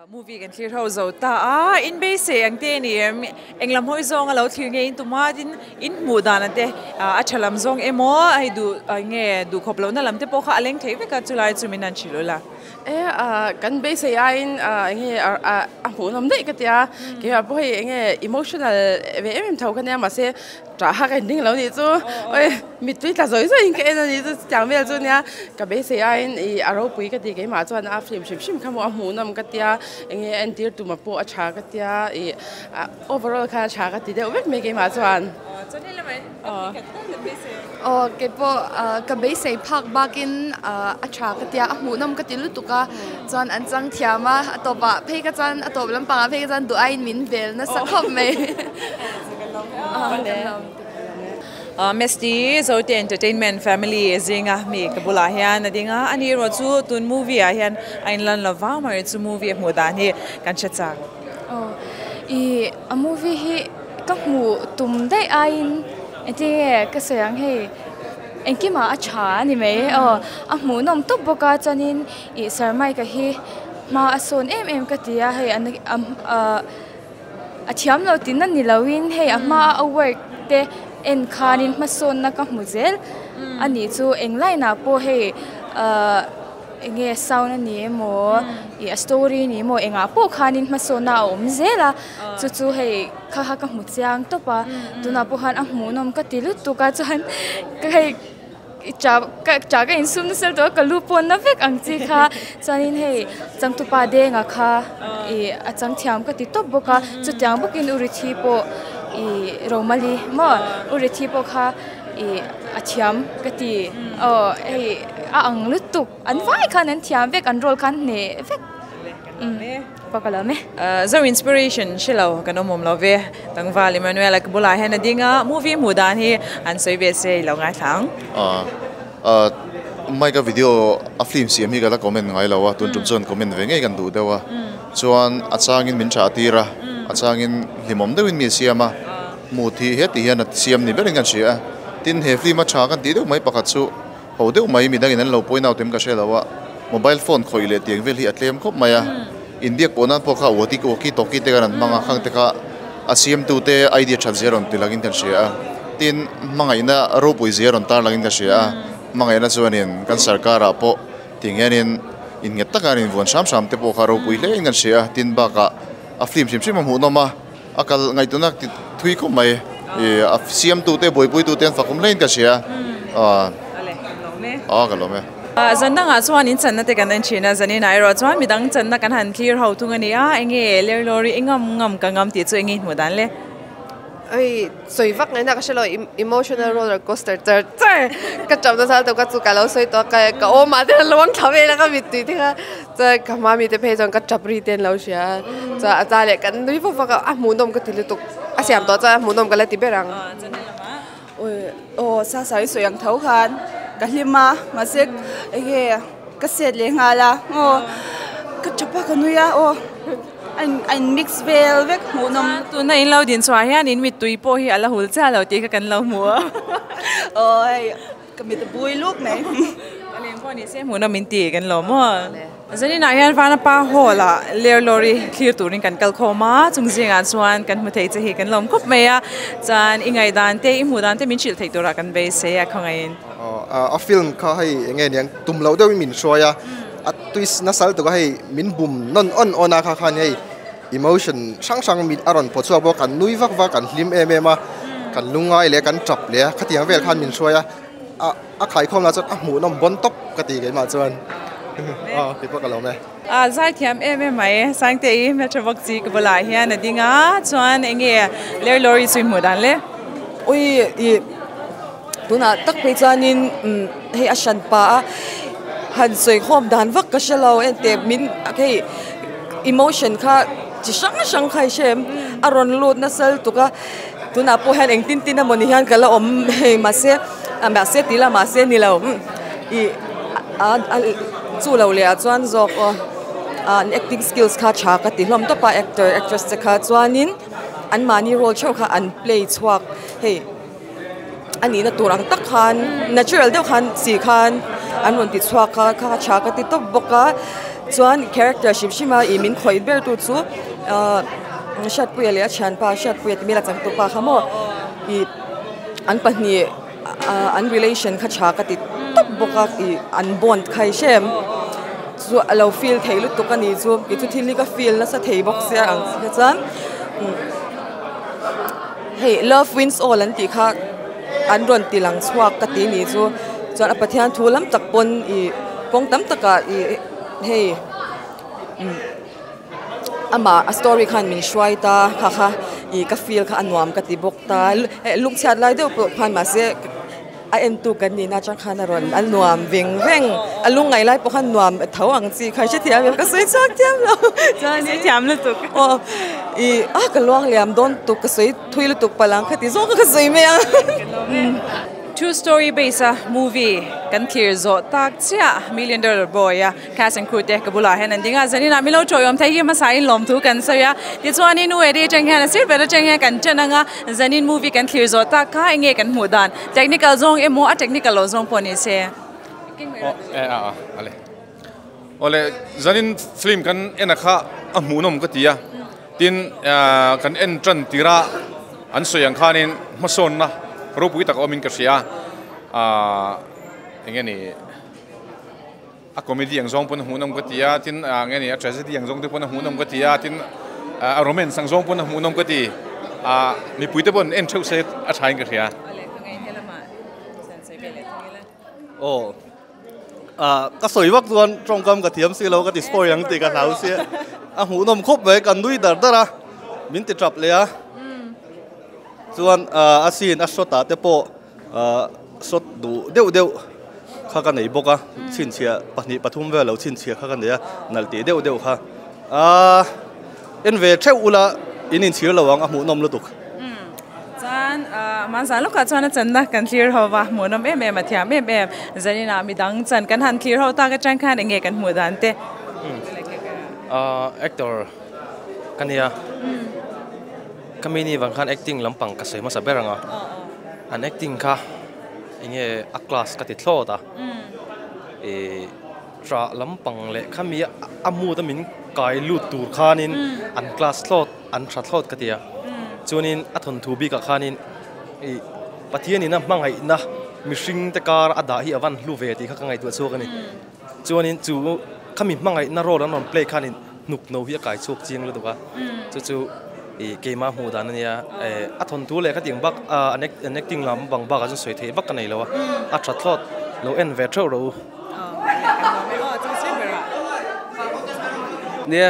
Movie kan thlir ho zo ta a, in beisei ang te ni em? Eng lam hawi zawnga lo thlir nge in tum a, tin in hmuh dan ang te a tha lam zawng emaw hei duh nge duh khawp lohna lam te pawh kha a leng thei vek a, chulai chu min han hrilh ula. E kan beisei aiin eng nge a hmuhnawm daih ka tia, keimah pawh hei eng nge emotional ve em em tho ka nia mahse Ṭah kha ka inring lo nih chu oi mittui tla zawi zawiin ka en a nih chu chutiang vel chu nia ka beisei aiin ih a ropui ka ti keimah chuan a film hrim hrim kha maw a hmuhnawm ka tia eng nge a entir tuma pawh a ṭha ka tia ih overall khan a ṭha ka ti deuh vek mai keimah chuan. Aw keipawh ka beisei phak bakin a ṭha ka tia a hmuhnawm ka ti lutuk a chuan an chang thiam a a tawpah phei kha chuan a tawp lampangah phei kha chuan duh aiin min vel nasa khawp mai. Misty Zote Entertainment Family zinga mi ka bulah hian a ding a, ani erawh chu tun movie ah hian a inlan lo vang mai chu movie a hmuh dan hi kan hre chak. Aw ih a movie hi ka hmuh tum daih aiin engtin nge ka sawi ang hei engkimah a tha a ni mai aw a hmuhnawm tawp bawk a chuanin ih Sir Mike-a hi hma a sawn em em ka ti a hei ah. A thiam lo tihna ni loin hei a hmaa a work te en khanin hmasawnna ka hmu zel a nih chu eng line ah pawh hei ahh eng nge sound a ni emaw ih a story a ni emaw engah pawh khanin hmasawnna a awm zel a chu chu hei kha kha ka hmu chiang tawp a tunah pawh khan a hmuhnawm ka ti lutuk a chuan ka hei. Ka ka insum nasa lutuk a ka lu pawh na vek ang chi kha chuanin hei changtupa denga kha ih a chang thiam ka ti tawp bawk a chutiang bawkin u Rithi pawh ih Romali maw u Rithi pawh kha ih a thiam ka ti aw hei a ang lutuk an vai khan an thiam vek an role khan hneh vek. Ka ka lawm e. Zo inspiration hre lo kan awm awm lo ve. Tlangval Emmanuel-a ka bulah hian a ding a, movie hmuh dan hi an sawi ve se i lo ngaithla ang. Mike-a video a film siam hi ka la comment ngai lo a, tun tum chuan comment ve ngei kan duh deuh a. Chuan a changin min tha tir a, a changin hlimawm deuhin mi a siam a, mood hi heti hian a siam ni berin kan hria a. Tin, he film a tha kan tih deuh mai pakhat chu Ho deuh mai midangin an lo point out em ka hre lo a, mobile phone khawih leh tiang vel hi a tlem khawp mai a, inbiak pawh nan pawh kha walkie walkie talkie te khan an hmang a, khang te kha a siamtu te idea that zia rawn ti langin kan hria a, tin hmangaihna ropui zia rawn tar langin ka hria a, hmangaihna chuanin kan sarkar ah pawh tiang hianin innghet taka an invuan hram hram te pawh kha ropui hle in kan hria a, tin bakah a film hrim hrim a hmuhnawm a, a kal ngaihtuahna ti thui khawp mai ih a siamtu te buaipui tu te an fakawm hle in ka hria aw aw ka lawm e. Zan dangah chuan in channa te kan en thin a, zaninah erawh chuan midang channa kan han thlir ho thung a ni a, enge lerlawri i ngam ngam ka ngam tih chu enge i hmuh dan le? Oi sawi vak ngaihna ka hre lo emotional roller coaster char char ka cham nasa lutuk a chu ka lo sawi tawh a ka ka awm ah te hian lo ang thla vel a ka mittui te kha chuan ka hma mi te phei chuan ka tap ri te an lo hria a chuan a cha leh kan nui vak vak a a hmuhnawm ka ti lutuk a siam tawh chuan a hmuhnawm ka la ti ber ang. Oi aw sa sawi sawi ang tho khan ka hlim a mahse enge ka set leh nghal a aw ka tap a ka nui a aw. A in mix vel vek hmuhnawm. Tuna in lo din chhuah hian in mittui pawh hi a la hul chiah lo tih kha kan lo hmu a. Aw hei ka mit a bui luk mai. A lem pawh ni se hmuhnawm in ti kan lo maw. Zaninah hian Vanapa Hall ah ler lawri thlir turin kan kal khawm a, chung zingah chuan kan hmu thei che hi kan lawm khawp mai a. Chuan i ngaihdan te i hmuh dan te min hrilh theih turah kan beisei a khawngaihin. Aw a film kha hei enge niang tum loh deuhin min hruai a. A twist nasa lutuk a hei min bum nawn awn awn a kha khan hei emotion hrang hrang mit a rawn pawh chhuak bawk kan nui vak vak kan hlim em em a kan lungngai leh kan tap leh a khatiang vel khan min hruai a a a khaikhawm lah chuan a hmuhnawm bawn tawp ka ti keimah chuan aw keipawh ka lawm e. A zaithiam em em mai Sangte-i hmeltha bawk chi ka bulah hian a ding a chuan eng nge Lerlawri chu i hmuh dan le? Ui ih. Tunah tak phei chuanin hei a hran pah a, han sawi khawm dan vak ka hre lo enteh min hei emotion kha chi hrang hrang kha i hre em a rawn lut nasa lutuk a, tunah pawh hian engtin tin emawni hian ka la awm hei mahse mahse tih lamah se ni lo ih a chu lo leh ah chuan zawk aw an acting skills kha tha ka ti hlawm tawp a actor actress te kha chuanin anmahni role theuh kha an play chhuak hei. A nihna tur ang tak khan natural deuh khan si khan an rawn ti chhuak a kha tha ka ti tawp bawk a Chuan character hrim hrim a ih min khawih ber tu chu ahh Hriatpuia leh a thianpa Hriatpuia tih mela changtupa kha maw ih an pahnih ah an relation kha tha ka ti tawp bawk a ih an bond kha i hre em chu a lo feel thei lutuk a ni chu kei chu thil hi ka feel nasa thei bawk sia ang chi kha chuan hei love wins all an tih kha an rawn ti lang chhuak ka ti ni chu chuan a Pathian thu lam tak pawn ih kawng tam takah ih hei amah a story khan min hruai ta kha kha ih ka feel kha a nuam ka ti bawk ta lungchhiat lai deuh pawh khan mahse a entu kan nihna atang khan a rawn a nuam veng veng a lungngaih lai pawh khan nuam tho ang chi kha hrethiam em ka sawi chhuak thiam lo chuan sawi thiam lutuk aw ih a ka luang liam dawn tuk ka sawi thui lutuk palh ang khati zawng kha ka sawi mai ang. True story base a movie kan thlir zawh tak chiah Million Dollar Boy a Cast and crew te ka bulah hian an ding a, zaninah milo tawih awm thei hi hmasa in lawmthu kan sawi a, tichuanin U Eddie atang hian a sir ber atang hian kan ṭan ang a, zanin movie kan thlir zawh tak kha enge kan hmuh dan, technical zawng emaw a technical loh zawng pawh ni se. Aw e a a ale awle zanin film kan en a kha a hmuhnawm ka ti a, tin kan en ṭan tirah an sawi ang khanin hmasawnna ropui tak a awmin ka hria a, enge ni. A comedy ang zawng pawn a hmuhnawm ka ti a, tin ah nge ni a tragedy ang zawng te pawn a hmuhnawm ka ti a, tin a romance ang zawng pawn a hmuhnawm ka ti. Ah mipui te pawn en theuh se a tha in ka hria. Aw ah ka sawi vak chuan tawngkam ka thiam si lo ka ti spoil ang tih ka hlau sia. A hmuhnawm khawp mai kan nui dar dar a, min ti tap leh a. Chuan a scene a shot ah te pawh Shot duh deuh deuh kha ka nei bawk a, chhinchhiah pahnih pathum vel lo chhinchhiah kha ka nei a, nalh tih deuh deuh kha. Aaa en ve theuh ula in inchhir lo ang a hmuhnawm lutuk. Chuan Manzan lawkah chuan a channa kan thlir ho va, hmuhnawm em em a thiam em em. Zaninah midang chan kan han thlir ho tak atang khan eng nge kan hmuh dan te? Actor ka nia. Ka mi ni vang khan acting lampang ka sawi hmasa ber ang a, an acting kha enge a class ka ti thlawt a, ih trah lampang leh khami a mood a min kai lut tur khanin an class thlawt an tha thlawt ka ti a, chuanin a thawnthu bikah khanin ih Pathianin a hmangaihna mihring te kar a dah hi a van hlu ve tih kha ka ngaihtuah chhuak a ni, chuanin chu khami hmangaihna role an rawn play khanin. Hnuk no hi a kai chhuak chiang lutuk a, chu chu ih keimah hmuh dan a nia, eh a thawnthu leh khatiang bak ah an acting lam bang bakah chuan sawi theih vak ka nei lo a, a tha thlawt lo en ve theuh rawh u. Nia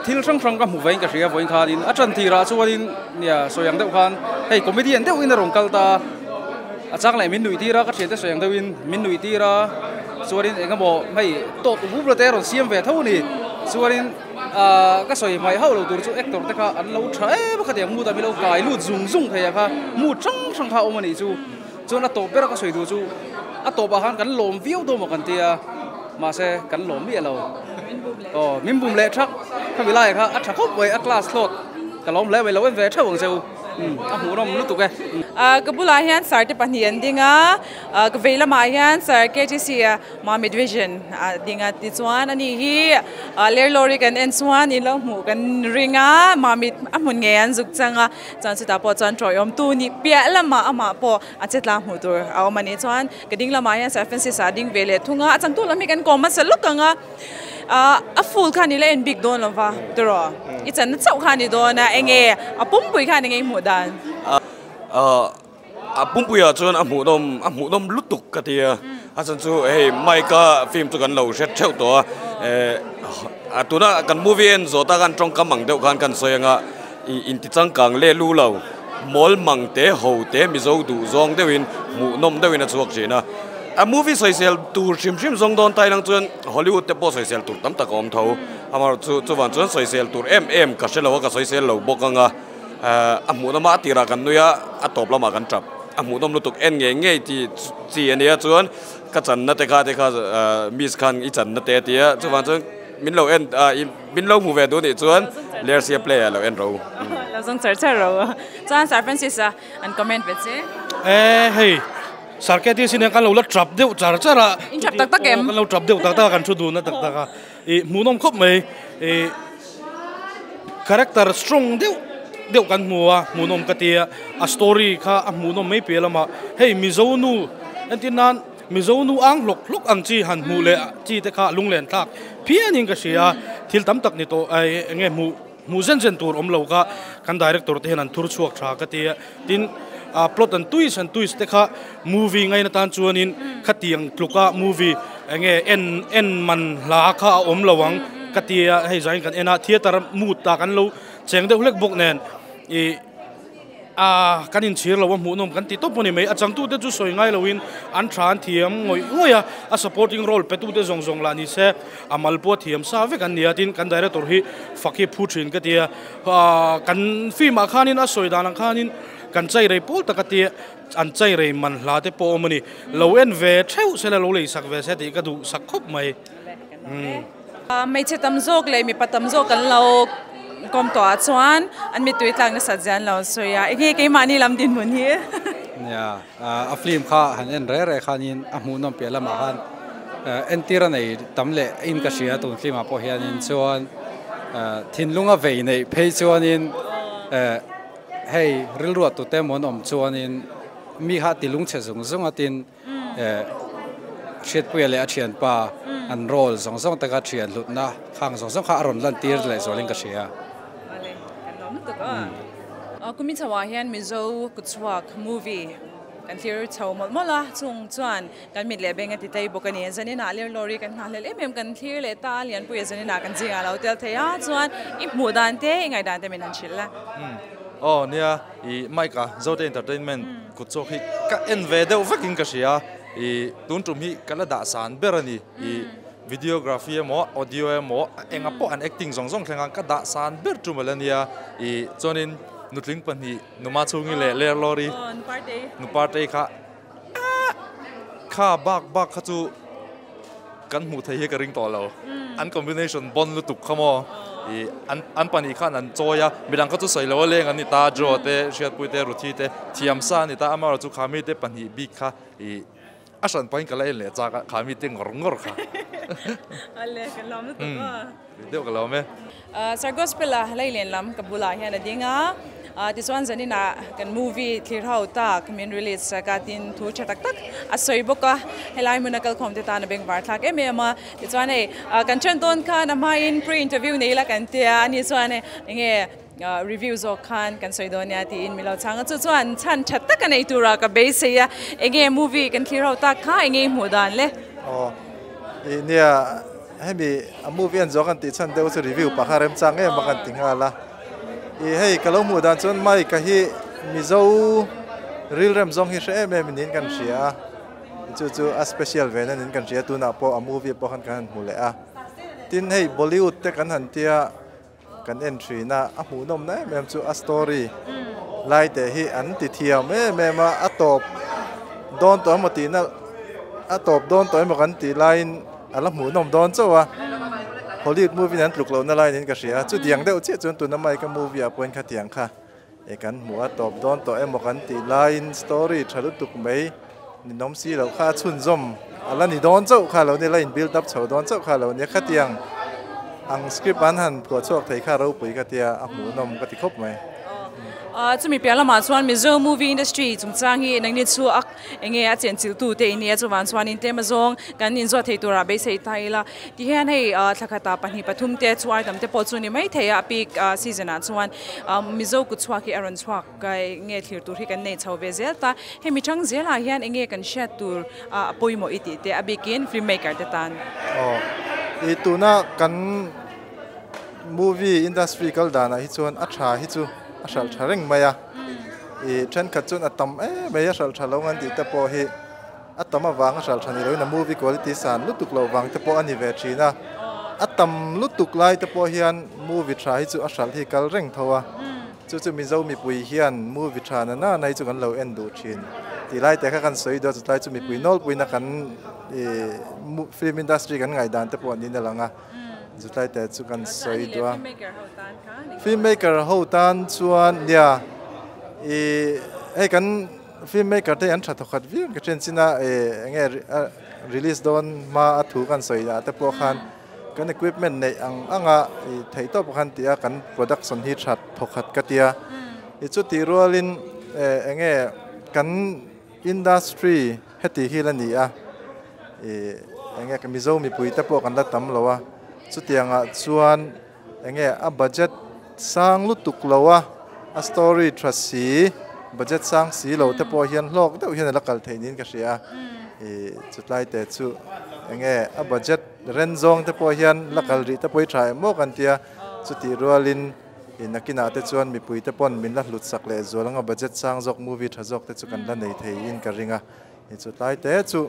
thil hrang hrang ka hmu vein ka hria vawiin khanin a tan tirah chuanin nia sawi ang deuh khan hei comedian deuhin a rawn kal ta a, a chang leh min nuih tir a ka thiante sawi ang deuhin min nuih tir a. Chuanin eng emaw hei tawt bum la te a rawn siam ve tho a ni. Chuanin ahh ka sawi hmaih hauh lo tur chu actor te kha an lo tha em a khatiang mood ah min lo kai lut zung zung thei a kha mood hrang hrang kha a awm a nih chu. Chuan a tawp ber a ka sawi duh chu a tawp ah khan kan lawm viau dawn maw kan tia mahse kan lawm miah lo. Aw min bum leh thak khami laiah kha a tha khawp mai a class thlawt ka lawm hle mai lo en ve theuh ang che u. A hmuhnawm lutuk e. Ka bulah hian sir te pahnih an ding a, ka vei lamah hian sir KTC a Mamit Vision a ding a tichuan ani hi Lerlawri kan en chuan in lo hmuh kan ring a, Mamit a hmun ngei an zuk chang a, chuan chutah pawh chuan tawiawm tu nih piah lamah amah pawh a che tlang hmuh tur a awm a ni. Chuan ka ding lamah hian Sir Francis a ding ve leh thung a, a changtu lam hi kan kawm hmasa lawk ang a. A full khan i la en bik dawn lo va tiraw? I channa chauh khan i dawn a, enge a pumpui khan enge i hmuh dan? A pumpuiah chuan a hmuhnawm a hmuhnawm lutuk ka ti a, a chhan chu hei mic a film chu kan lo hret theuh tawh a, tuna kan movie en zawh tak an tawngkam ang deuh khan kan sawi anga i inti changkang leh lu lo mawl mang te ho te Mizo duh zawng deuhin hmuhnawm deuhin a chhuak thin a. A movie sawisel tur hrim hrim zawng dawn tai lang chuan Hollywood te pawh sawisel tur tam tak a awm tho. Amaherawhchu chuvan chuan sawisel tur em em ka hre lo a, ka sawisel lo bawk ang a. A hmuhnawm a, a tirah kan nui a, a tawp lamah kan tap. A hmuhnawm lutuk en ngei ngei tih chi a nia chuan ka channa te kha te kha miss khan i channa te a ti a, chuvan chuan min lo en min lo hmu ve duh nih chuan Lersia play ah lo en ro. Lo zawng char char ro. Chuan Sir Francis a an comment ve che. E hei. Sarketi sin hian kan lo la trap deuh char char a. In trap tak tak em? Kan lo trap deuh tak tak a, kan thu dun na tak tak a. I hmuhnawm khawp mai I character strong deuh deuh kan hmu a hmuhnawm ka ti a a story kha a hmuhnawm mai piah lamah hei mizo nu entir nan mizo nu ang hlawk hlawk ang chi han hmuh leh chi te kha lunglen thlak phianin ka hria a thil tam tak ni tawh eng nge hmuh hmuh zen zen tur awm lo kha kan director te hian an thur chhuak tha ka ti a tin ah plot an twist an twist te kha movie ngaina tan chuanin khatiang tluka movie eng nge en en man hla kha a awm lo ang ka ti a hei zain kan en a theatre mood ah kan lo cheng deuh hlek bawk nen ih A, kan inchhir lo a hmuhnawm kan ti tawp a ni mai. A changtute chu sawi ngai loin an tha an thiam ngawih ngawih a, a supporting role petute zawng zawng lah ni se a mal pawh a thiam sa vek an ni a, tin kan director hi fak hi phu thin ka ti a, kan film ah khanin a sawi dan ang khanin kan chai rei pawl tak a ti a, an chai rei man hla te pawh a awm a ni. Lo en ve theuh se la lo lei sak ve se tih ka duh sak khawp mai. Hmeichhe tam zawk leh mipa tam zawk an lo kawm tawh ah chuan an mittui tlak nasat zia an lo sawi a, enge keimahni lam dinhmun hi? Nia, a film kha han en reh reh khanin a hmuhnawm piah lamah khan entir a nei tam leh in ka hria tun film ah pawh hianin chuan thinlunga vei neih phei chuanin hei rilruah tute emaw an awm chuanin mi kha a ti lungchhe zung zung a tin Hriatpuia leh a thianpa an role zawng zawng te kha thian hlutna khang zawng zawng kha a rawn lantir leh zualin ka hria. Awle, kan lawm lutuk a. Kumin chho ah hian Mizo kutchhuak movie kan thlir chho mawlh mawlh a, chung chuan kan mit leh beng a ti tei bawk a ni. Zanin ah Lerlawri kan nghahhlelh em em kan thlir leh ta a, Lianpuia zanin ah kan zingah a lo tel thei a, chuan i hmuh dan te, i ngaihdan te min han hrilh la. Aw nia, I mic a Zote Entertainment kut chawk hi ka en ve deuh vek in ka hria I tun tum hi ka la dah san ber a ni I videography emaw audio emaw enga pawh an acting zawng zawng thleng a ka dah san ber tum ala nia I chuanin nutling pahnih numa chhungi leh lerlawri nupartei kha kha bak bak kha chu kan hmuh thei hi ka ring tawh lo an combination bon lutuk kha maw ih an an pahnih khan an chawi a midang kha chu sawi lo a leng an ni ta Joe te Hriatpui te Ruthi te thiam sa an ni ta amaherawh chu kha mite pahnih bik kha ih a hran pahin ka la en leh chak a kha mite ngawr ngawr kha Ale kan lawm lutuk a. Deuh ka lawm e. Sir Gospel a Leilen lam ka bulah hian a ding a, tichuan zaninah kan movie thlir ho tak min release sak a tin thu tha tak tak a sawi bawk a, helai hmuna kalkhawm te tan a bengvar thlak em em a, tichuan hei kan then dawn khan a hmain pre interview nei ila kan tia a ni chuan hei enge review zawk khan kan sawi dawn nia tiin min lo chhang a, chu chuan chhan tha tak a nei tura ka beisei a, enge movie kan thlir ho tak kha enge i hmuh dan le? Aw nia Hemi a movie an zawh kan tih chhan deuh chu review pah kha remchang em a kan ti nghal a. Ih hei ka lo hmuh dan chuan Mike-a hi Mizo rilrem zawng hi hre em em niin kan hria a, chu chu a special ve na niin kan hria tunah pawh a movie pawh khan kan han hmu leh a. Tin hei Bollywood te kan han tia kan en thin a, a hmuhnawmna em em chu a story lai te hi an ti thiam em em a, a tawp dawn tawh emaw tihna a tawp dawn tawh emaw kan tih laiin a la hmuhnawm dawn chauh a, Hollywood movie in an tluk lohna laiin in ka hria a, chutiang deuh chiah chuan tuna mai ka movie ah pawhin khatiang kha e kan hmuh a tawp dawn tawh emaw kan tih laiin story tha lutuk mai ninawm si loh kha a chhunzawm a la ni dawn chauh kha lo nia la in build up chho dawn chauh kha lo nia khatiang ang script an han phuah chhuak thei kha ropui ka tia a hmuhnawm ka ti khawp mai. Chumi piah lamah chuan Mizo movie industry chungchang hi nangni chu a Enge a chenchilh tu te in nia chuvang chuanin tlem azawng kan inzawt thei turah beisei ta ila tihian hei thlakhatah pahnih pathum te chu item te pawh chu ni mai thei a peak season ah chuan Mizo kut chhuak hi a rawn chhuak nge thlir tur hi kan nei chho ve zel ta hemi chang zelah hian enge kan hriat tur a pawimawh i tih te a bikin film maker te tan. Aw i tuna kan movie industry kal danah hi chuan a tha hi chu a hralh tha reng mai a. Ih thenkhat chuan a tam em mai a hralh tha lo an tih te pawh hi a tam avang a hralh tha ni loin a movie quality san lutuk loh vang te pawh a ni ve thin a, a tam lutuk lai te pawh hian movie tha hi chu a hralh hi kal reng tho a, chu chu Mizo mipui hian movie tha na na na hi chu kan lo en duh thin tih lai te kha kan sawi duh a chutlai chu mipui nawlpuina kan ih film industry kan ngaihdan te pawh niin a lang a. Zutlai te chu kan sawi duh a. Film maker ho tan chuan nia ih hei kan film maker te hi an tha thawkhat viau ka thian chin a ih eng nge release dawn hma a thu kan sawi ah te pawh khan Kan equipment neih ang anga i theih tawp khan ti a kan production hi that thawkhat ka tia. I chutih rualin enge kan industry heti hi la ni a i enge Mizo mipui te pawh kan la tam lo a chutiangah chuan enge a budget sang lutuk lo a a story tha si budget sang si lo te pawh hian hlawk deuh hian a la kal thei niin ka hria a i chutlai te chu enge a budget ren zawng te pawh hian la kal rih te pawh hi tha em maw kan tia chutih rualin i nakinah te chuan mipui te pawn min la hlut sak leh zual anga budget sang zawk movie tha zawk te chu kan la nei thei in ka ring a. I chu tlai te chu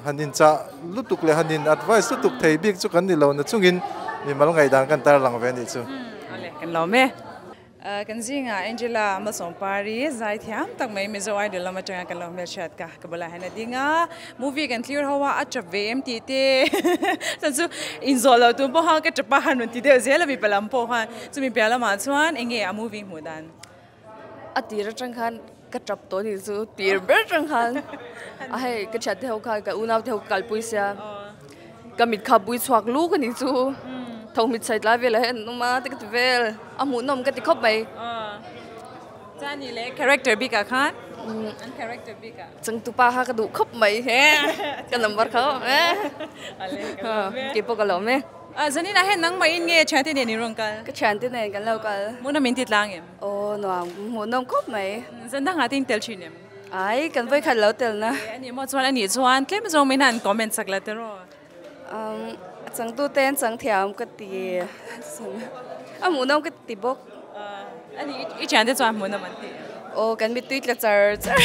han inchah lutuk leh han in advice lutuk thei bik chu kan ni lo na chungin mimal ngaihdan kan tar lang ve a nih chu. Awle, kan lawm e. Kan zingah Angela Malsawmpari zai thiam tak mai Mizo Idol lam atanga kan lo hmelhriat ka ka bulah hian a ding a, movie kan clear ho a, a tap ve em tih te chuan chu inzawh loh tur pawha ka tap a han rawn ti deuh zel a mipa lam pawh khan chumi piah lamah chuan eng nge a movie hmuh dan? A tir atang khan ka tap tawh anih chu tir ber atang khan a hei ka thian te ho khan ka unau te ho ka kalpui sia ka mit kha pui chhuak luk anih chu tho mit chhai tlai velah hian an awm a te ka ti vel a hmuhnawm ka ti khawp mai. Chuan nih leh character bikah khan an character bikah. Changtupa kha ka duh khawp mai he ka number kha keipawh ka lawm e. Zaninah hian nangmah in nge thiante nen in rawn kal? Ka thiante nen kan lo kal. Hmuhnawm in ti tlang em? Aw nuam hmuhnawm khawp mai. Zan dangah te in tel thin em? Ai kan vawikhat lo tel na. A ni maw chuan a nih chuan tlem zawng min han comment sak la tiraw? A changtu te an chang thiam ka ti a hmuhnawm ka ti bawk. A ni i thiante chuan hmuhnawm an ti em? Aw kan mittui tla char char.